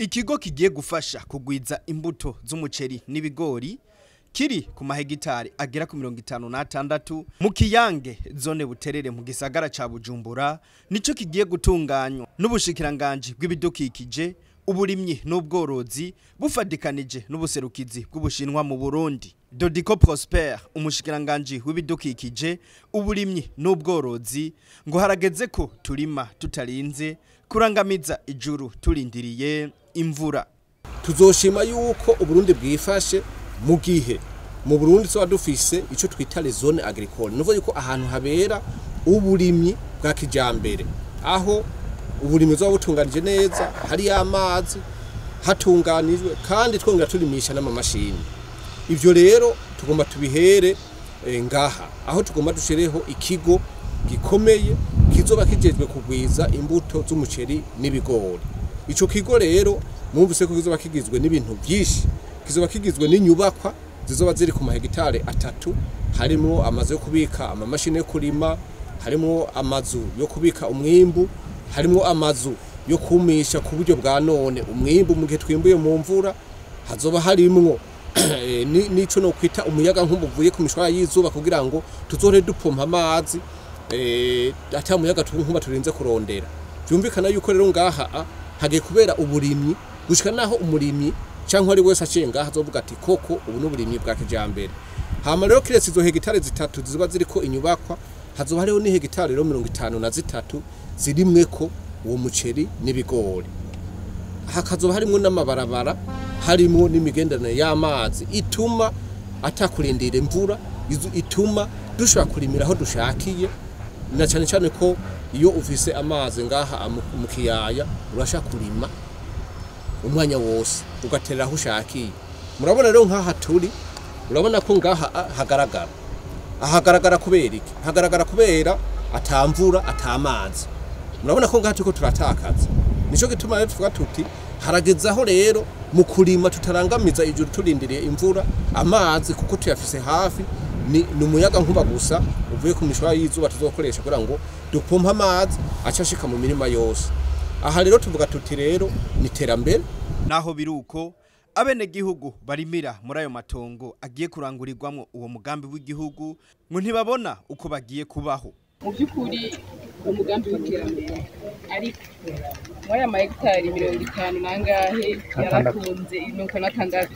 Ikigo kigiye gufasha kugwiza imbuto z'umuceri n'ibigori kiri ku mahegitari agera ku 56 mu Kiyange, zone Buterere, mu gisagara ca Bujumbura, nico kigiye gutunganywa n'ubushikiranganje bw'ibidukikije, uburimyi n'ubworozi, bufadikanije n'ubuserukizi bw'Ubushinwa mu Burundi. Dodiko Prosper, umushikiranganje w'ibidukikije, uburimyi n'ubworozi, ngo harageze ko turima tutarinze kurangamiza ijuru turindiriye imvura. Tuzoshima yuko Uburundi bwifashe mu gihe mu Burundi tuba dufise ico twita les zones agricoles, nuvuga yuko ahantu habera uburimyi bwa kijambere, aho uburimyi buzoba butunganije neza, hari amazi hatunganijwe, kandi twongera turimisha n'amamashini. Ivyo rero tugomba tubihere ngaha, aho tugomba dushireho ikigo gikomeye kizoba kijejwe kugwiza imbuto z'umuceri n'ibigori. Ico kigo rero mwumvise ko kizoba kigizwe n'ibintu byinshi. Kizoba kigizwe n'inyubakwa zizoba ziri ku mahegitare 3, harimo amazu yo kubika amamashini yo kurima, harimo amazu yo kubika umwimbu, harimo amazu yo kumisha ku buryo bwa none umwimbu mu gihe twimbuye mu mvura, hazoba harimwo nico no kwita umuyaga nkumbu uvuye ku mishwara y'izuba, kugira ngo tuzohore dupompa amazi ata muyaga nkuba turinze kurondera. Byumvikana yuko rero ngaha hagiye kubera uburimyi gushika naho umurimyi cyangwa ari wese aciye ngaha azovuga ati koko ubu n'uburimyi bwa kijambere. Hama rero kiretse izo hegitare 3 zizoba ziriko inyubakwa, hazoba hariho ni hegitare rero 53 zirimweko uwo muceri n'ibigori. Hakazoba harimwo n'amabarabara, harimwo n'imigenderanire y'amazi ituma atakurindira imvura, ituma dushobora kurimira aho dushakiye, na cyane cyane ko iyo ufise amazi ngaha mu kiyaya urashaka kurima umwanya wose ugaterera aho ushakiye. Murabona rero nkaha turi, urabona ko ngaha hagaragara. Ahagaragara kubera iki? Hagaragara kubera atamvura, atamazi. Murabona ko ngaha turiko turatakaza. Nico gituma rero tuvuga tuti haragezaho rero mu kurima tutarangamiza ijuru turindiriye imvura, amazi kuko tuyafise hafi, ni umuyaga nkuba gusa uvuye ku mishwara y'izuba tuzokoresha kugira ngo dupompe amazi acashika mu mirima yose. Aha rero tuvuga tuti rero ni terambere. Naho biruko, abenegihugu barimira muri ayo matongo agiye kurangurirwamwo uwo mugambi w'igihugu ngo ntibabona uko bagiye kubaho. Mu by'ukuri umugambi w'iterambere, ariko muri aya mahegitari 50 nangahe yaratunze, 56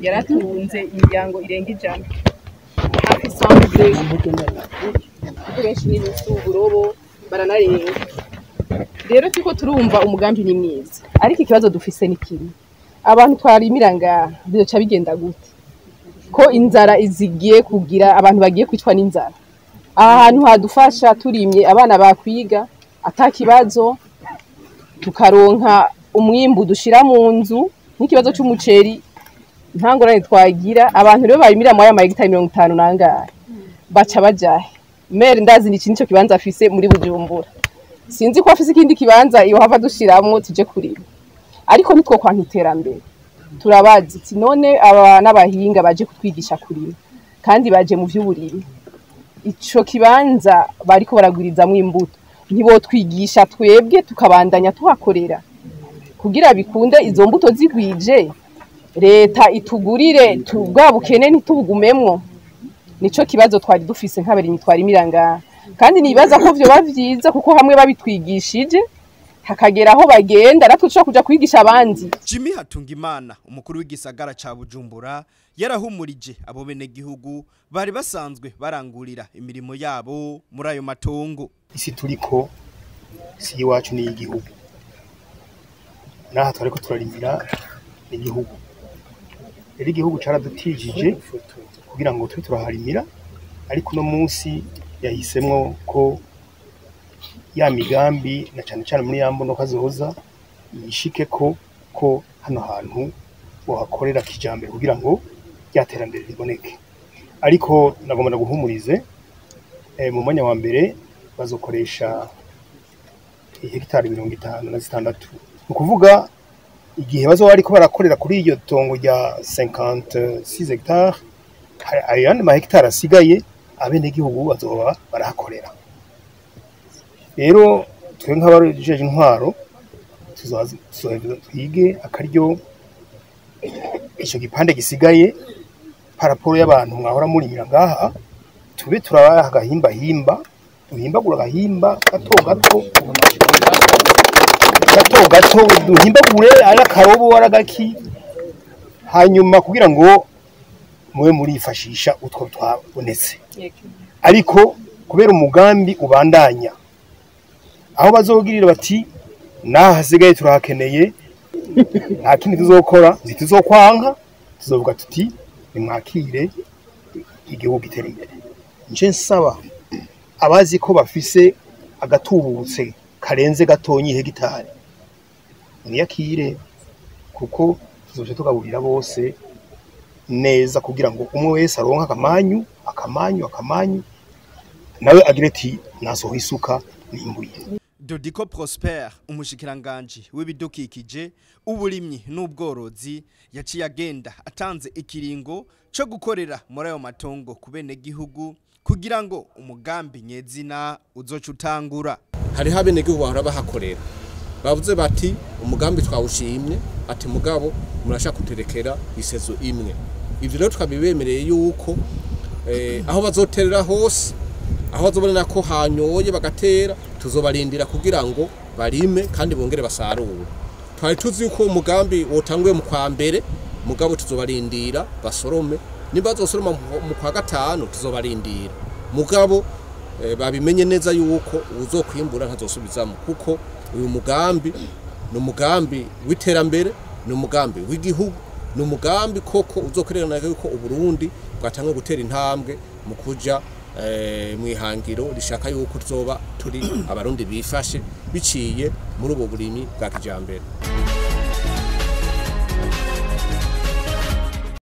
yaratunze imiryango irenga 100, hafi 102, kuko benshi ni nusu uburobo baranarenga. Rero turiko turumva umugambi ni mwiza, ariko ikibazo dufise ni kimwe: abantu twarimira ngaha bizoca bigenda gute ko inzara izigiye kugira abantu bagiye kwicwa n'inzara? Aha hantu hadufasha turimye, abana bakwiga atakibazo, tukaronka umwimbu dushira mu nzu, n'ikibazo c'umuceri nta ngorane twagira. Abantu rero barimira muri aya mahegitari 50 nangahe baca bajahe? Mere ndazi ni nico kibanza afise muri Bujumbura, sinzi ko afise ikindi kibanza iyo hava dushiramwo tuje kurima, ariko nitwo kwanka iterambere. Turabazi ati none aba n'abahinga baje kutwigisha kurima kandi baje mu vy'uburimyi, ico kibanza bariko baragwirizamwo imbuto ntibotwigisha twebwe tukabandanya tuhakorera kugira bikunde izo mbuto zigwije, leta itugurire bwa bukene ntitubugumemwo. Nico kibazo twari dufise nk'abarimyi twarimira ngaha, kandi nibaza ko vyoba vyiza kuko hamwe babitwigishije hakagera aho bagenda natwe dushobora kuja kwigisha abandi. Jimmy Hatungimana, umukuru w'igisagara ca Bujumbura, yarahumurije abo benegihugu bari basanzwe barangurira imirimo yabo muri ayo matongo. Isi turiko si iwacu, ni igihugu. Naha twariko turarimira igihugu. Rero igihugu caradutijije kugira ngo tube turaharimira, ariko uno munsi yahisemwo ko ya migambi na cane cane muri ya mbonoka zoza yishike ko hano hantu bohakorera kijambere kugira ngo rya terambere riboneke. Ariko nagomba ndaguhumurize, mu mwanya wa mbere bazokoresha hegitari 56. Ni ukuvuga igihe bazoba bariko barakorera kuri iryo tongo rya 56 hectares, ayo yandi mahegitari asigaye abenegihugu bazoba barahakorera. Rero twe nk'abajeje intwaro Tuzoheza twige akaryo ico gipande gisigaye par rapport y'abantu mwahora murimira ngaha, tube turabaha agahimbahimba, duhimbagura agahimba gato gato gato gato, duhimbagure ari akarobo ari agaki, hanyuma kugira ngo mube murifashisha utwo twabonetse. Ariko kubera umugambi ubandanya, aho bazogirira bati naha hasigaye turahakeneye, nta kindi tuzokora, ntituzokwanka, tuzovuga tuti nimwakire igihugu gitera imbere. Nje nsaba abazi ko bafise agatubutse karenze gatonyi hegitari, mwiyakire, kuko tuzoca tugaburira bose neza, kugira ngo umwe wese aronke akamanyu akamanyu akamanyu, nawe agire ati nasohoye isuka nimbuye. Dodiko Prosper, umushikiranganji w'ibidukikije, uburimyi n'ubworozi, yaciye agenda atanze ikiringo co gukorera muri ayo matongo ku benegihugu kugira ngo umugambi nyezina uzoca utangura. Hariho abenegihugu bahora bahakorera bavuze bati umugambi twawushimye, ati mugabo murashaka kuterekera isezo imwe. Ivyo rero twabibemereye yuko aho bazoterera hose, aho bazobonera ko hanyoye bagatera, tuzobarindira kugira ngo barime kandi bongere basarure. Twari tuzi yuko umugambi wotanguye mu kwa mbere, mugabo tuzobarindira basorome, nimba bazosoroma mu kwa gatanu tuzobarindira, mugabo babimenye neza yuko uzokwimbura ntazosubizamo, kuko uyu mugambi ni umugambi w'iterambere, ni umugambi w'igihugu, ni umugambi koko uzokwerekana yuko Uburundi bwatanguye gutera intambwe mu kuja mwihangiro rishaka yuko tuzoba turi abarundi bifashe biciye muri ubu burimyi bwa kijambere.